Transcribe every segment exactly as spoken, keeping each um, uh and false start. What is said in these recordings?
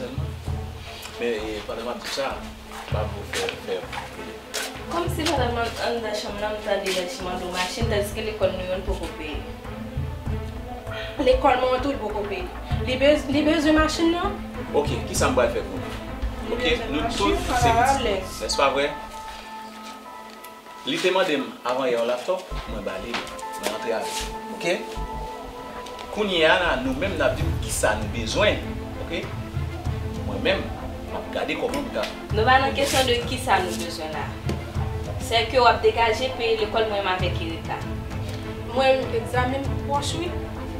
sèlman. Men, e, pandan m ap di w sa, m pa vle w fè, fè yon pwoblèm. Kòmsi pandan m anndan chanm nan, m tande Melchie mande w machin, tandiske lekòl nou yo n poko peye. Lekòl mwen an tou, l poko peye. Li bez-, li bezwen machin nan? Ok, kisa m pral fè pou nou? Ok, nou tout se pitit mwen, nèspa vre? Li te mande m avanyè yon laptòp, mwen ba li l. Mwen antre avè l. Ok? Kounye a la, nou menm n ap di m kisa nou bezwen. Ok? Mwen menm, m ap gade kòman m ka. Nou pa nan kesyon de kisa nou bezwen la. Sèke w ap degaje peye lekòl mwen menm avèk Erika. Mwen, egzamen m pwòch, wi.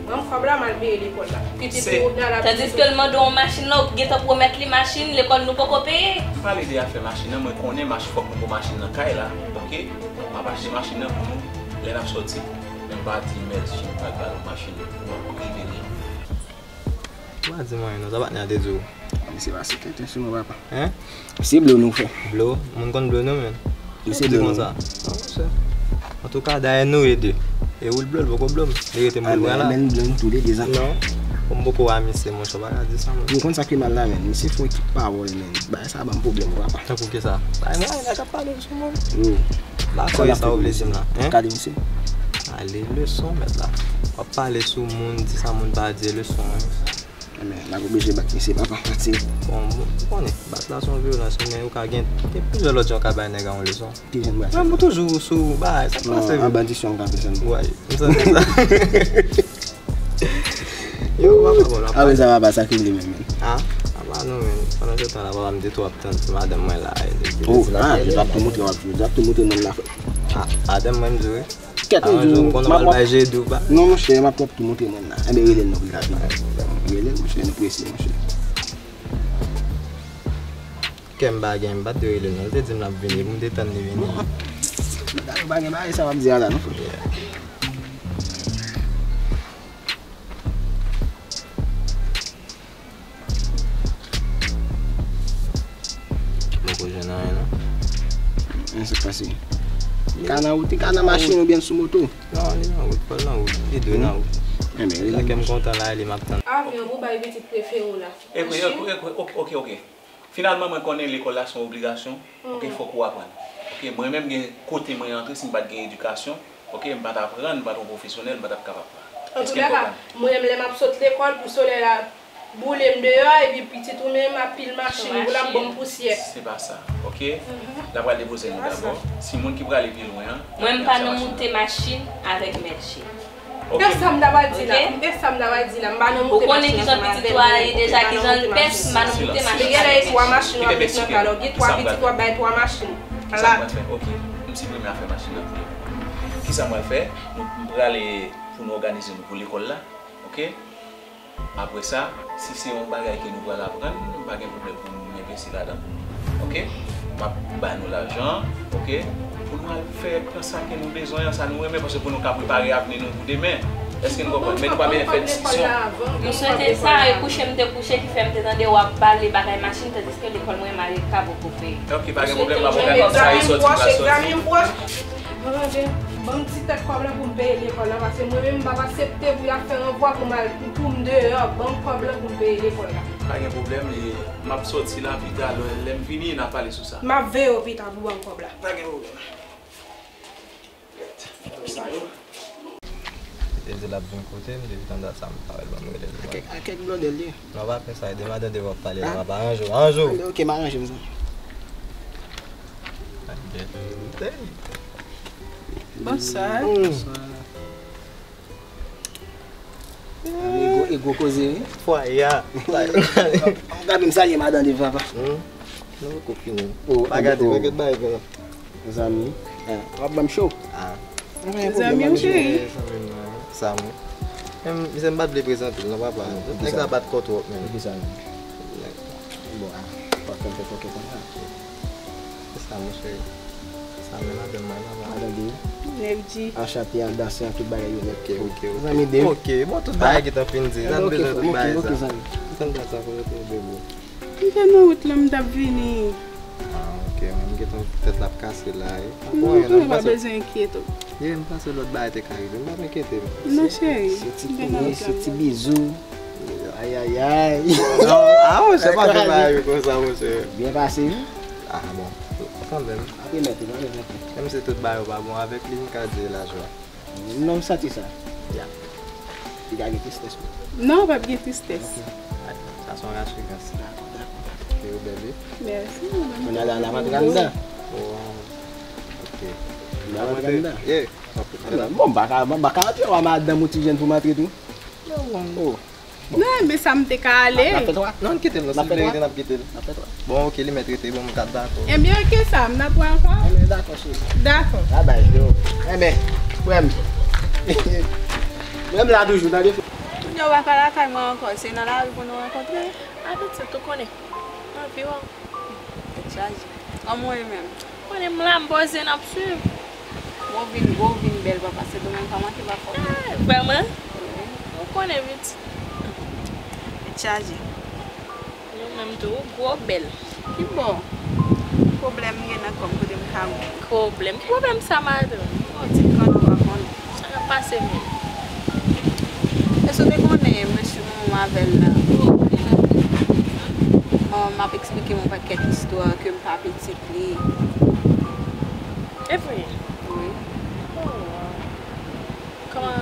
Ban m kòb la, m al peye lekòl la. Pitit ou nan la. Tandiske l mande w yon machin la, ou gentan pwomèt li machin, lekòl nou poko peye. M pale de afè machin nan, mwen konnen mach-, fòk nou pran machin nan kay la, ok? M ap achte machin nan pou nou, lè n ap sòti, men m pa di Melchie m pral ba nou machin pou nou rive li. Ou pa di m anyen non, sa patnè a te di w? Misye pase tenten sou mwen, papa. Hein? Se blo nou fè. Blo? Moun konn blo nou, men. Misye blo nou. Di konsa. Non, monchè. Antouka, dayè nou ye de. E ou l blo, l poko blo m. Li rete m pou l pran la. Men l blo nou tou le de sa. Non. Kòm m poko a misye, monchè, w pa ka di sa, men. Ou konn sa ki mal la, men. Misye fè yon ekip pawòl, men. Bagay sa ban m pwoblèm, papa. Tankou kisa? Bagay mwen, nèg ap pale sou moun. Yo. M pa kwè sa ou vle di m la. Hein? Gade misye. Ale leson, mèt la. W ap pale sou moun, di sa moun pa di, leson, hein. Enben, n ap oblije bat misye, papa, pati. Bon, bon, ou konnen, bat la se yon vyolans, men ou ka gen, gen plizyè lòt jan ou ka bay nèg la yon leson. Ki jan m pral fè sa? Mwen, mwen toujou sou bagay, sa k pase? Non, an bandisyon m ka fè sa. Wè, m santi sa. Yo, papa, bon, apre sa, papa, sa ki vle menm, men. Ah, apa nou, men. Pandan se tan la, papa, m te tou ap tann ti madanm mwen la, e, li te di l ap fè. Oh, ah, je t ap tou montre w ap jwe, je t ap tou montre mwen la. Ah, madanm mwen, m di, wi. Kèt, m di w, m ap, m ap, non, monchè, m ap tou montre moun nan. Enben, rele l non, pi rapid. Rele l, monchè, nou prese, monchè. Kè m pa gen, m pa t dwe rele l non. Li te di m l ap vini, pou m te tann li vini. Ou pa gen bagay sa w ap di a la, non, frè. Yeah. Poko jwenn anyen, non. Men sa k pase? Li ka nan wout, li ka nan machin oubyen sou moto? Non, li nan wout, pa l nan wout. Li dwe nan wout. Enben, rele m. Kè m kontan la, li m ap tann. Avyon pou bay pitit prefere w la. Ekwe, ekwe, ekwe, ok, ok, ok. Finalman, mwen konnen lekòl la se yon obligasyon. Ok, fòk ou aprann. Ok, mwen menm gen kote mwen antre, si m pa t gen edikasyon, ok, m pa t aprann, m pa t yon pwofesyonèl, m pa t ap kapab. Èske n konprann? Antoulèka, mwen menm lè m ap sot lekòl pou solèy la boule m deyò, epi pitit ou menm ap pile machin, ou la ap ban m pousyè. Se pa sa, ok? L ap pral depoze nou dabò. Si moun ki prale pi lwen an, mwen m pa nan moute machin avèk Melchie. E sa m ta pral di la. E sa m ta pral di la. M pa nan moute machin ansanm avè l. Ou konnen kijan pitit ou a ye deja, kijan l pès, m pa nan moute machin avè l. Li genlè gen twa machin w ap met nan kay la. Ou gen twa pitit w ap bay twa machin. Kisa m pral fè? Ok. M siprime afè machin nan pou li. Kisa m pral fè? Nou, m prale pou nou òganize nou pou lekòl la. Ok? Apre sa, si se yon bagay ke nou pral aprann, m pa gen pwoblèm pou m envesti ladan pou nou. Ok? M ap ba nou lajan, ok? Pou nou al fè pran sa ke nou bezwen an, sa nou renmen, paske pou nou ka prepare avni nou pou demen. Èske n konprann? Men nou pa bezwen fè diskisyon. M swete sa, e kouche m te kouche ki fè m te tande w ap pale bagay machin, tandiske lekòl mwen Marika poko peye. Ok, pa gen pwoblèm, m ap òganize sa, e sòti, m pral sòti. Mwen, ban m ti tèt kòb la pou m peye lekòl la, paske mwen menm m p ap aksepte pou y ap fè ranvwa pou m al, pou m deyò, ban m kòb la pou m peye lekòl la. Pa gen pwoblèm, e m ap sòti la pita, lè, lè m vini, n a pale sou sa. M ap veye w pita pou ban m kòb la. Pa gen pwoblèm. Sa yo. Li te di l ap vin kote m, depi tande sa m pa wè l, ban m rele l. A kèk, a kèk blòdè l ye. Non, pa fè sa, e de madan devan w ap pale la, m ap aranje w, aranje w. Ok, m aranje m sa. Bonswa. Bonswa. E gwo, e gwo koze, wi. Fwaye a. Gade m salye madan devan, pa. Hmm? Nou poko fini. Oh, pa gade, oh, pa gade bagay la. Zanmi. Ah, w ap ban m cho? Ah. Zanmi w, cheri? Zanmi m nan. Sa mwen. Menm, misye m pa t vle prezante l non, papa. Nèg sa bat kò twòp, menm. Poukisa, menm? Bon, ah, pa fè m fè kòkè konsa. Se sa, monchè. Se sa, men madanm mwen, papa. Madanm ki? Nèg di. An chante, an danse, an tout bagay yo nèt. Ok, ok, ok. Zanmi de. Ok, bon, tout bagay gentan fin di. Sa n bezwen tout bagay sa. Tann dat sa pou nou te debou. M te nan wout lan, m t ap vini. Ah, ok, mwen, m gentan tèt la ap kase la, e. Non, non, ou pa bezwen enkyete w. Ye, m panse lòt bagay te ka rive, m pa t enkyete m. Non, cheri, m te nan wout lan. Se ti kouri, se ti bizou. Ya. Ayayay. Non, ah, monchè, pa fè bagay yo konsa, monchè. Byen pase, wi. Ah, bon. Kanmenm. Ap remèt ou, ap remèt ou. Menm si tout bagay yo pa bon avèk li, m ka di lajwa. Non, m santi sa. Ya. Li ka gen tristès, wi. Non, p ap gen tristès. Ok. Sa se yon rasirans. Dakò, dakò, dakò. Ke yo bèl, wi. Mèsi, mwen menm. Kounye a la, n ap antre anndan. Oh, ok. N ap antre anndan. Yeah. Bon, m pa ka, m pa ka antre, w a madanm ou ti jèn pou m antre tou. Oh. Non, men sa m te ka ale. N ap fè twa? Non, n kite l, non, si l vle rete, n ap kite l. N ap fè twa. Bon, ok, li mèt rete, bon, m ka dakò. Ebyen, ok, sa, m ap wè ankò. Ebyen, dakò, cheri. Dakò. Babay, yo. Ebyen, frè m. Frè m la toujou, tande. Yo pa ka lakay mwen ankò, se nan lari pou nou rankontre. Apitit, ou konnen. Anviwon. Tèt chaje. Kòman w ye menm? Konnen m la, m poze, n ap swiv. Bon, w vin gwo, w vin bèl, papa, se domen pa manke pa fò. Ah, vrèman? Wi. Ou konnen, pitit. Tèt chaje. Ou menm tou, ou gwo, w bèl. Ki bò? Pwoblèm m gen nan kò m kote m ka gwo. Pwoblèm? Ki pwoblèm sa, madanm? Yon ti kran nou pa konnen. Sa k ap pase menm? Èske w te konnen mesye mwen avè l la? Bon, m ap eksplike m yon pakèt istwa ke m pa pitit li. E vre? Wi. Oh, wow. Kòman?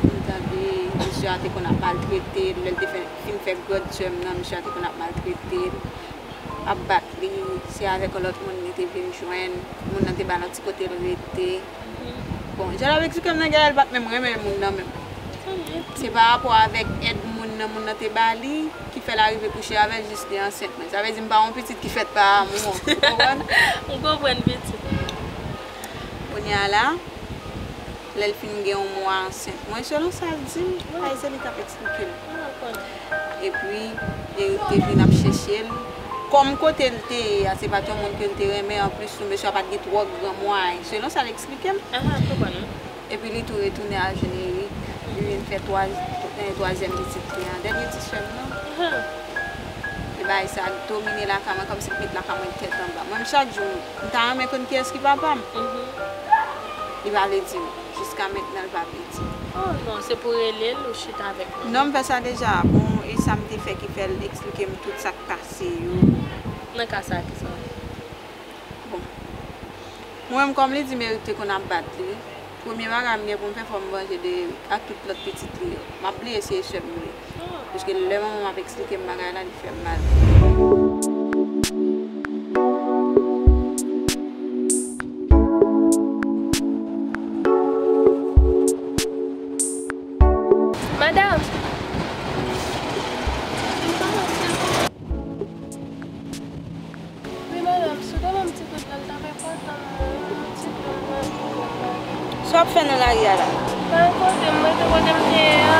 M tande mesye a te konn ap maltrete l, lè l te fè, fin fè grande sè m nan, mesye a te konn ap maltrete l, ap bat li, se avèk yon lòt moun li te vin jwenn, moun nan te ba l yon ti kote l rete. Bon, jan l ap eksplike m nan, Gaëlle pa t menm renmen moun nan menm. Se pa rapò avèk èd moun nan, moun nan te ba li, ki fè l arive kouche avè l jis li ansent mwen. Sa vle di m pa yon pitit ki fèt pa amou an. Ou konprann? M konprann, pitit. Kounye a la, lè l fin gen yon mwa ansent mwen, selon sa l di m, Ayisyen li t ap eksplike m. Epi, Eric te vin ap chèche l. Kòm kote l te ye a, se pa t yon moun ke l te renmen, anplis tou, mesye a pa t gen twò gran mwayen. Selon sa l eksplike m. Aha, m konprann, wi. Epi li tou retounen al jwenn Eric. Li vin fè twa, eh, twazyèm pitit li an. Dènye ti sè m nan. Aha. E bagay sa domine lakay mwen, kòmsi l met lakay mwen tèt anba. Mwen, chak jou, m ta renmen konn kiyès ki papa m. Mhm. Li pa vle di m. Jiska mentnan, l pa vle di m. Oh non, se pou rele l ou chita avèk moun. Non, m fè sa deja. Bon, e sa m te fè ki fè l eksplike m tout sa k pase yo. Nan ka sa, kisa w fè? Bon. Mwen menm, kòm li di m Eric te konn ap bat li, premye bagay m gen pou m fè, fò m vanje de Eric ak tout lòt pitit li yo. M ap bliye se sè m li ye. Paske lè manman m ap eksplike m bagay la, li fè m mal. Madanm! Wi, madanm, si w te ban m ti goud la, l t ap enpòtan pou mwen, wi, yon ti goud mwen, mwen, mwen, mwen. Sa w ap fè nan lari a la? Pa gen kote, m rete kote m te ye a.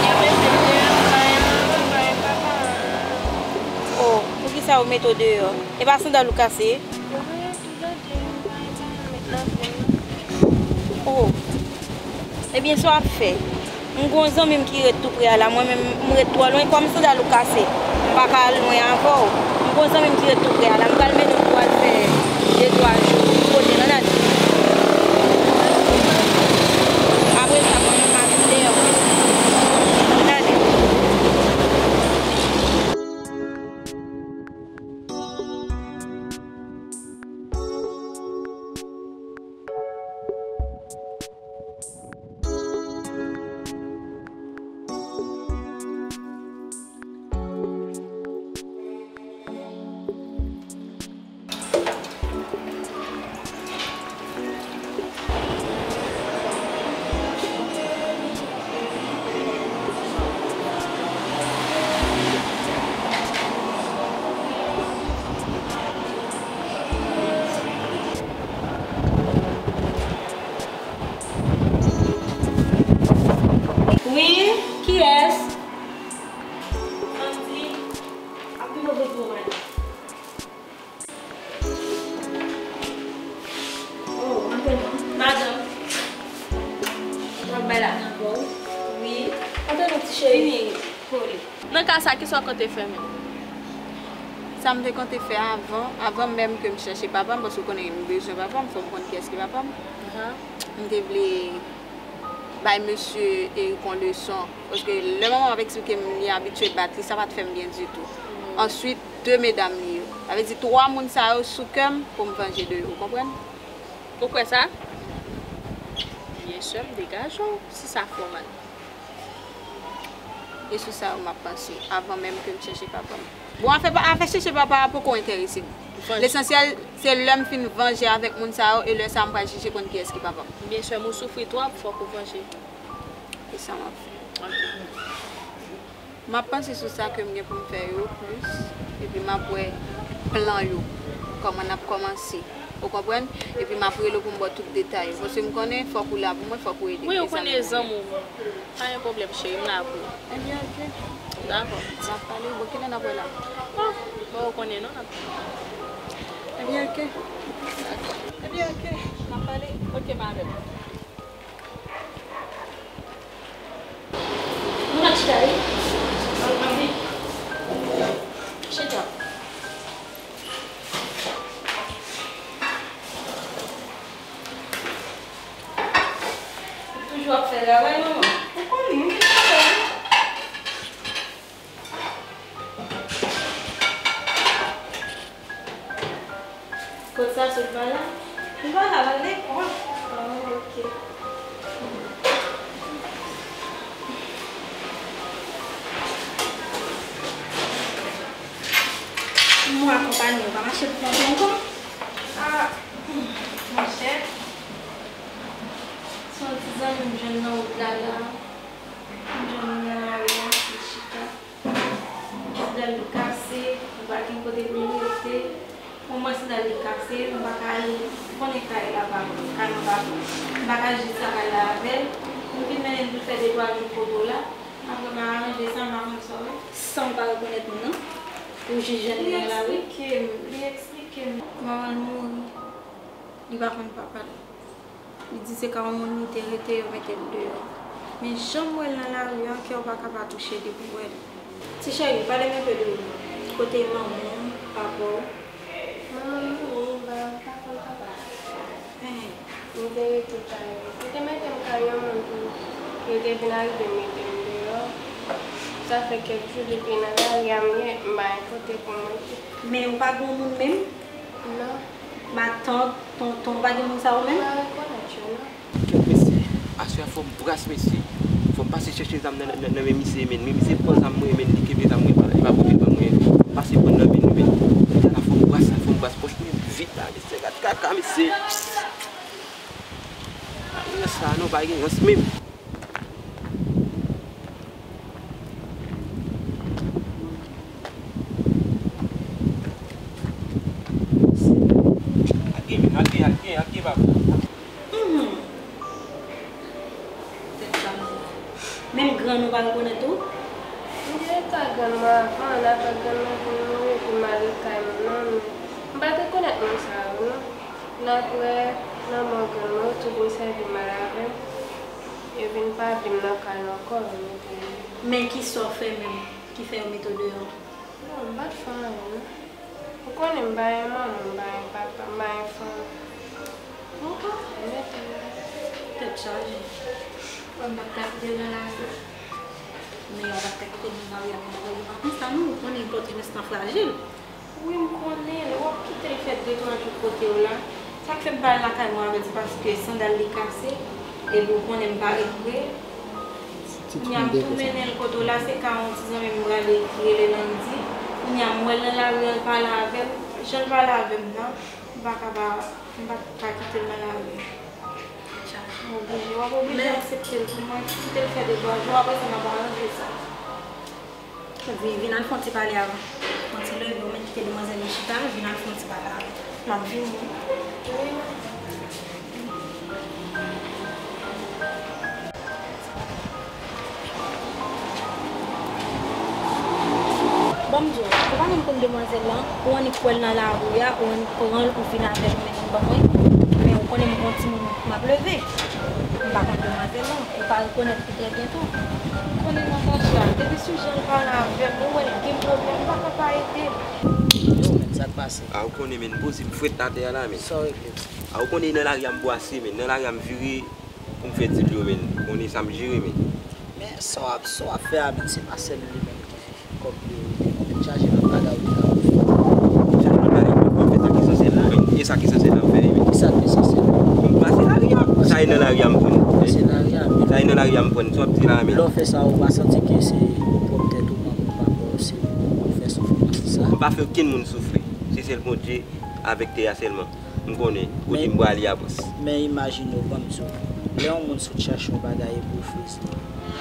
Yo mete m deyò, m pa gen manman, m pa gen papa. Oh, poukisa yo mete w deyò? E pa sandal ou kase? Wi, tou de de, m pa gen paran met nan pye m. Oh. Ebyen, sa w ap fè? M gen yon zanmi m ki ret tou pre a la, mwen menm, m ret twò lwen, kòm sandal ou kase, m pa ka al lwen avè w. M gen yon zanmi m ki ret tou pre a la, m pral mennen w pou w al fè de twa jou kote l, ann ale. Apre sa, mwen menm, m a vin dèyè w. Ann ale. Wi, kiyès? Santi. Ap vin ouvri pou ou, madanm. Oh, antre non. Madanm. Ou pral bay la nan kò w? Wi. Antre non, ti cheri. Vini, kole. Nan ka sa, kisa w konte fè menm? Sa m te konte fè avan, avan menm ke m chèche papa m, paske w konnen m bezwen papa m, fò m konn kiyès ki papa m. Ahan. M te vle bay mesye Eric yon leson. Paske lè manman m ap eksplike m li abitye bat li, sa pa t fè m byen ditou. Answit, de medam li yo. Sa vle di twa moun sa yo sou kè m pou m vanje de yo, ou konprann? Ou kwè sa? Byen sè m, degaje w, si sa fè w mal. E sou sa yo m ap panse, avan menm ke m chèche papa m. Bon, afè, afè chèche papa a poko enterese m. Lesansyèl, se lè m fin vanje avèk moun sa yo, e lè sa a m pral chèche konn kiyès ki papa m. Byen sè m, ou soufri twòp, fòk ou vanje. E sa m ap fè. M ap panse sou sa ke m gen pou m fè yo plis, epi m ap wè plan yo, kòman n ap kòmanse. Ou konprann? Epi m ap rele w pou m ba w tout detay yo. Paske m konnen fòk ou la pou mwen, fòk ou ede m. Wi, ou konnen zanmi w. Pa gen pwoblèm, cheri, m la pou ou. Ebyen, oke. Dakò. N ap pale, bon, kilè n ap wè la? Bon, bon, ou konnen non, n ap pale. Ebyen, oke. Ebyen, oke. N ap pale. Oke, ma belle. Nou pa chita, wi. Anvi. Chita. Ou toujou ap fè travay, manman? Ou konnen, m gen travay. Kot sa sot pa la? M pa la, m al lekòl. Ah, oke. Mwen akonpanye w pa mache pou kont ou ankò? Ah, monchè. Se yon ti zanmi m jwenn nan wout la la. M jwenn li nan lari a, li chita. Sandal li kase, li pa gen kote pou l rete. Bon, mwen sandal li kase, m pa ka al, ou konnen kay la pa, kay mwen pa, m pa ka jis ap al la avè l. M vin mennen l pou l fè de twa jou kote w la. Apre m a aranje sa, m pa konn sa w wè. San w pa rekonèt moun nan, ou jis jwenn li nan lari. Li eksplike m, li eksplike m. Manman l mouri, li pa konn papa l. Li di se ka yon moun li te rete, yo mete l deyò. Men jan m wè l nan lari an, kè w pa ka pa touche depi w wè l. Ti cheri, pale m enpe de ou. Kote manman w, papa w? Manman m mouri, m pa, m pa konn papa. Enhen. M te rete kay li. Yo te mete m kay yon moun pou yo te vin arive mete m deyò. Sa fè kèk jou depi nan lari a m ye, m pa gen kote pou m rete. Men ou pa gen yon moun menm? Non. Matant, tonton, pa gen moun sa yo menm? M pa rekonèt yo, non. Kèt mesye, aswè a fò m bras mesye. Fò m pase chèche zam nan, nan, nan men misye, men, men misye pran zam mwen, men li kenbe zam mwen, li pa pote l ban mwen. Pase pran nan men li, men. Kèt la fò m bras, fò m bras pòch mwen vit la, mesye, gad kaka, mesye. Pa gen rans la, non, pa gen rans menm. Al gen, al gen, al gen, al gen, papa. Mhm. Tèt chaje. Menm grann ou pa rekonèt ou? M te rete ak grann mwen avan, n ap ak grann mwen vin mouri, epi m ale kay m nan, men m pa t rekonèt moun sa yo, non. N ap wè, nan mò grann mwen, yo tou vin sèvi mal avè m. Yo vin pa vle m nan kay la ankò, yo mete m deyò. Men kisa w fè menm ki fè yo mete w deyò? Non, m pa t fè anyen, non. Ou konnen m pa gen manman, m pa gen papa, m pa gen fanmi. Bon, pa. Yo mete m deyò. Tèt chaje. Mwen m pa t ka kite l nan lari. Men w pa t ka kite l nan lari a pou mwen. Li pa konsa, non, ou konnen pòt Ernest lan frajil. Wi, m konnen, lè w ap kite l fè de twa jou kote w la. Sa k fè m pa al lakay mwen avè l, se paske sandal li kase, epi w konnen m pa ret vre. Kounye a m tou mennen l kote w la, se ka yon ti zanmi m prale ki rele Landy. Kounye a m wè l nan lari a, l pale avè m. Jan l pale avè m nan, m pa ka pa, m pa ka kite l nan lari. M oblije, w ap oblije aksepte l pou mwen. Kite l fè de twa jou, apre sa n ap aranje sa. Vin, vin al fè yon ti pale avan. Yon ti leve, ou mèt kite demwazèl nan chita, vin al fè yon ti pale avan. M ap vini. Ban m di w, ou pa menm konn demwazèl lan, ou annik wè l nan lari a, ou annik pran l, ou vin avè l, ou mennen l ban mwen. Men ou konnen m gon timoun m ap leve. M pa konn demwazèl lan, ou pa rekonèt li trè byen tou. Ou konnen Natacha, depi sou jan l pale avè m, ou wè l gen pwoblèm, m pa ka pa ede l. Yo, men, sa k pase? A, ou konnen, men, poze m frèt atè a la, men. Sa w regle? A, ou konnen nan lari a m bwase, men, nan lari a m vire. Pou m fè di l yo, men, konnen sa m jere, men. Men sa w ap, sa w ap fè a, men, se pa sèl li menm ki kòb li, li menm chaje lòt bagay ou te ka fè. Chaje lòt bagay pou fè sa k esansyèl la, men. E sa k esansyèl la, m fè, men. Ki sa k esansyèl? M pase lari a. Sa e nan lari a m pran. Pase lari a, men. Sa e nan lari a m pran. Sa w ap di la, men. Lè w fè sa, ou pa santi ke se pwòp tèt ou menm, ou pa fè, se ou fè soufri sa? M pa fè okenn moun soufri. Se sèl Bondye avèk tè a sèlman. M konnen kote m prale a, bòs. Men imajine w, ban m di w, lè yon moun sot chache yon bagay epi w ofri l,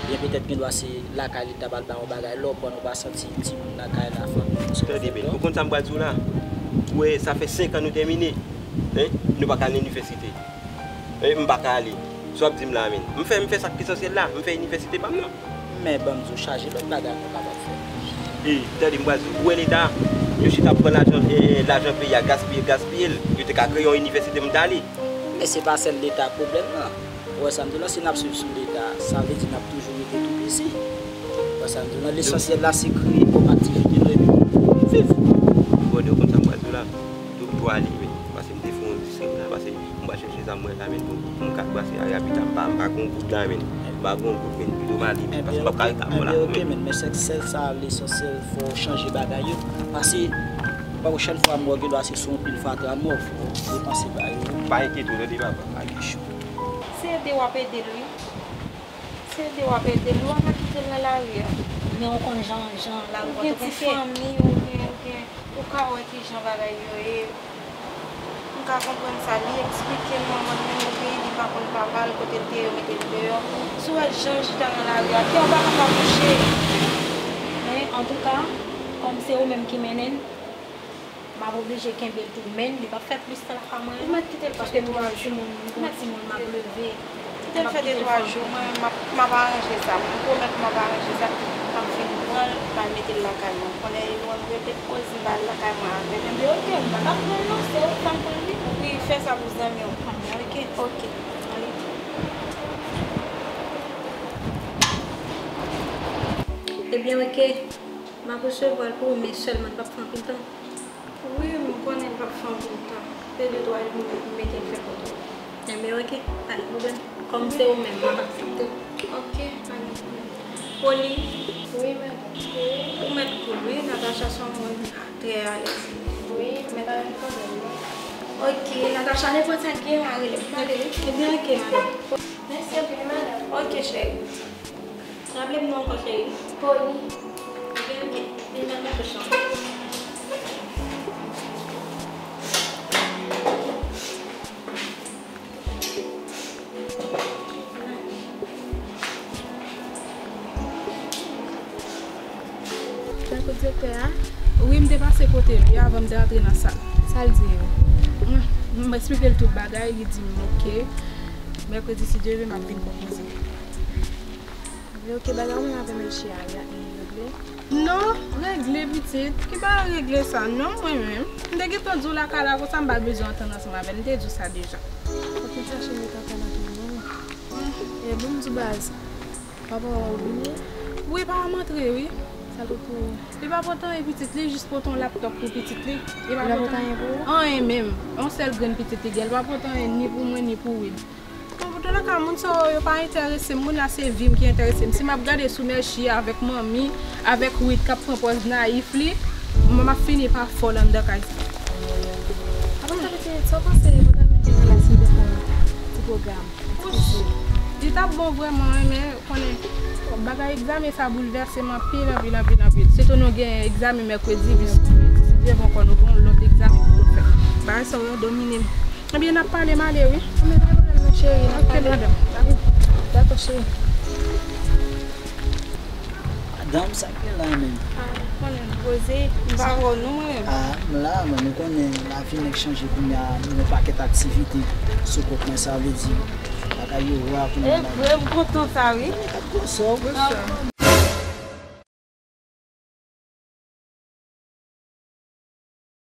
byen petèt gendwa se lakay li t ap al bay yon bagay, lè w pran l ou pa santi timoun lakay la, fanmi l, se... Tande byen, ou konn sa m pral di w la? Ou wè, sa fè senk an nou tèmine, en, nou pa ka al nan inivèsite. E, m pa ka ale. Sa w ap di m la, men. M fè, m fè sa k esansyèl la, m fè inivèsite pa m nan. Men ban m di w, chaje lòt bagay nou kapab fè. E, tande, m pral di w, ou wè Leta, yo chita ap pran lajan, e, lajan peyi a, gaspiye, gaspiye l. Yo te ka kreye yon inivèsite, m t ale. Men se pa sèl Leta pwoblèm nan. Ou wè sa m di w la, si n ap swiv sou Leta, sa vle di n ap toujou rete tou piti. Ou wè sa m di w la, lesansyèl la, se kreye pwòp aktivite nou epi pou nou viv. Bon, ou konn sa m pral di w la? Tou, tou ale, men. Pase m te fè yon dis la, pase m pral chèche sa m wè la, men, pou, pou m ka brase a rapid la, m pa, m pa gon goud la, men. M pa gon goud, men. Pito m ale, men, pase m p ap ka rete avè w la, men. Ebyen, ok, men, men sèl, sèl sa, lesansyèl, fò w chanje bagay yo. Pase, pwochèn fwa m wè w, gendwa se sou yon pil fatra mò, fò w depanse bagay yo. Pa enkyete w, tande, papa. Pa gen cho. Se ede w ap ede l, wi. Se ede w ap ede l, ou pa ka kite l nan lari a. Men ou konn jan, jan lari pòtoprens ye. Ou gen ti fanmi, ou gen, ou gen, ou ka wè kijan bagay yo ye. M ka konprann sa, li eksplike l, manman l menm, ou gen, li pa konn papa l, kote l te ye, yo mete l deyò. Si w wè jan l chita nan lari a, kè w pa ka pa bouche. Men, antouka, kòm se ou menm ki mennen l, m ap oblije kenbe l tou, men li p ap fè plis tan lakay mwen, non. Ou mèt kite l pase twa jou. Paske m gen yon timoun, m gen yon timoun m ap leve. Kite l fè de twa jou, mwen, m ap, m ap aranje sa. M pwomèt m ap aranje sa. M ap vin pran l, m al mete l lakay mwen. Konnen li wè m rete koz, m ba l lakay mwen avè l. Ebyen, ok, m pa t ap pran l, non, se ou k fè m pran l, wi. Wi, fè sa pou zanmi w. Ok. Ok. Ale. Ebyen, ok. M ap resevwa l pou ou, men sèlman l p ap fè anpil tan. Wi, m konnen l p ap fè anpil tan. Se de twa jou m mete l fè kote w. Enben, ok. Pa gen pwoblèm. Kòm se ou menm, m ap aksepte. Ok, pa gen pwoblèm. Poli. Wi, madanm. Ou mèt cool, wi. Natacha se yon moun trè alèz. Wi, men pa gen pwoblèm, non. Ok, Natacha, nenpòt sa k gen, w a rele m. M ale, wi. Ebyen, ok, madanm. Mèsi anpil, madanm. Ok, cheri. Raple m non ankò, cheri. Poli. Ebyen, ok. Vin ban m yon kouch non. Tankou direktè a? Wi, m te pase kote l, wi, avan m te antre nan sal. Sa l di ou? M, m eksplike l tout bagay, li di m, ok. Mèkredi, si Dye vle, m ap vin konpoze. Li, ok, bagay ou menm avè Melchie a, li regle? Non, regle, pitit. Ki bagay regle sa? Non, mwen menm. M te gentan di w lakay la konsa, m pa bezwen antann ansanm avè l. M te di w sa deja. Fòk nou chache met antann ant nou, non. E bon, m di w baz, papa w vini? Wi, papa m antre, wi. Sa l pot pou ou? Li pa pot anyen, pitit. Li jis pot yon laptòp pou pitit li. Li pa pot anyen pou ou? Anyen menm. Yon sèl grenn pitit li gen. Li pa pot anyen ni pou mwen, ni pou Wid. Bon, pou tout lè ka, moun sa yo, yo pa enterese m. Moun la, se vi m ki enterese m. Si m ap gade sou Melchie avèk manmi, avèk Wid k ap pran pòz nayif li, m ap fini pa fò l anndan kay sa. Apre sa, pitit, sa w panse, mwen ta renmen la si m te fè yon ti pwogram, yon ti konsèy? Li t ap bon vrèman, wi, men konnen, bagay egzamen sa boulvèse m anpil, anpil, anpil, anpil. Sitou nou gen egzamen mèkredi, si Dye vle ankò nou gen yon lòt egzamen pou nou fè. Bagay sa yo domine m. Ebyen, n ap pale, m ale, wi. Anben, pa gen pwoblèm, non, cheri, n ap pale. Ok, madanm. Dakò, cheri. Madanm, sa k gen la menm? Ah, konnen, poze, m pa wè w non, mwen menm. Ah, m la, mwen, nou konnen lavi nèg chanje kounye a, nou gen yon pakèt aktivite sou kont mwen, sa vle di, bagay yo ra kounye a. E vre, m kontan sa, wi. Gwo sòb.